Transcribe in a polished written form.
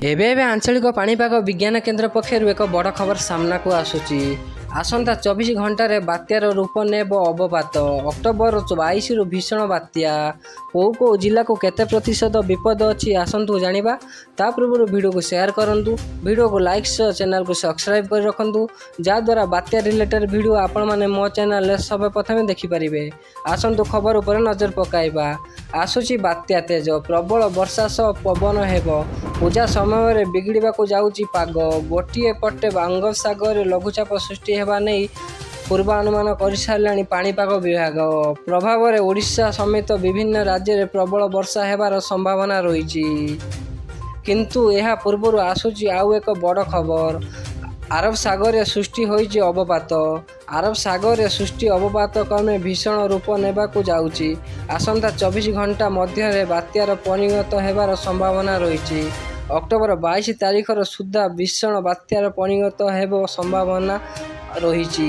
ଏବେ ଏବେ ଆଞ୍ଚଳିକ ପାଣିପାଗ ବିଜ୍ଞାନ କେନ୍ଦ୍ର ପକ୍ଷରୁ ଏକ ବଡ଼ ଖବର ସାମ୍ନାକୁ ଆସୁଛି। ଆସନ୍ତା 24 ଘଣ୍ଟାରେ ବାତ୍ୟାର ରୂପ ନେବ ଅବପାତ। ଅକ୍ଟୋବର 22ରୁ ଭୀଷଣ ବାତ୍ୟା। କେଉଁ କେଉଁ ଜିଲ୍ଲାକୁ କେତେ ପ୍ରତିଶତ ବିପଦ ଅଛି, ଆସନ୍ତୁ ଜାଣିବା। ତା ପୂର୍ବରୁ ଭିଡ଼ିଓକୁ ସେୟାର କରନ୍ତୁ, ଭିଡ଼ିଓକୁ ଲାଇକ୍ ସହ ଚ୍ୟାନେଲକୁ ସବସ୍କ୍ରାଇବ୍ କରି ରଖନ୍ତୁ, ଯାହାଦ୍ୱାରା ବାତ୍ୟା ରିଲେଟେଡ୍ ଭିଡ଼ିଓ ଆପଣମାନେ ମୋ ଚ୍ୟାନେଲରେ ସର୍ବପ୍ରଥମେ ଦେଖିପାରିବେ। ଆସନ୍ତୁ ଖବର ଉପରେ ନଜର ପକାଇବା। ଆସୁଛି ବାତ୍ୟା ତେଜ, ପ୍ରବଳ ବର୍ଷା ସହ ପବନ ହେବ। ପୂଜା ସମୟରେ ବିଗିଡ଼ିବାକୁ ଯାଉଛି ପାଗ। ଗୋଟିଏ ପଟେ ବଙ୍ଗୋପସାଗରରେ ଲଘୁଚାପ ସୃଷ୍ଟି ହେବା ନେଇ ପୂର୍ବାନୁମାନ କରିସାରିଲାଣି ପାଣିପାଗ ବିଭାଗ। ପ୍ରଭାବରେ ଓଡ଼ିଶା ସମେତ ବିଭିନ୍ନ ରାଜ୍ୟରେ ପ୍ରବଳ ବର୍ଷା ହେବାର ସମ୍ଭାବନା ରହିଛି। କିନ୍ତୁ ଏହା ପୂର୍ବରୁ ଆସୁଛି ଆଉ ଏକ ବଡ଼ ଖବର। ଆରବ ସାଗରରେ ସୃଷ୍ଟି ହୋଇଛି ଅବପାତ। ଆରବ ସାଗରରେ ସୃଷ୍ଟି ଅବପାତ କ୍ରମେ ଭୀଷଣ ରୂପ ନେବାକୁ ଯାଉଛି। ଆସନ୍ତା 24 ଘଣ୍ଟା ମଧ୍ୟରେ ବାତ୍ୟାର ପରିଣତ ହେବାର ସମ୍ଭାବନା ରହିଛି। ଅକ୍ଟୋବର 22 ତାରିଖର ସୁଦ୍ଧା ଭୀଷଣ ବାତ୍ୟାର ପରିଣତ ହେବ ସମ୍ଭାବନା ରହିଛି।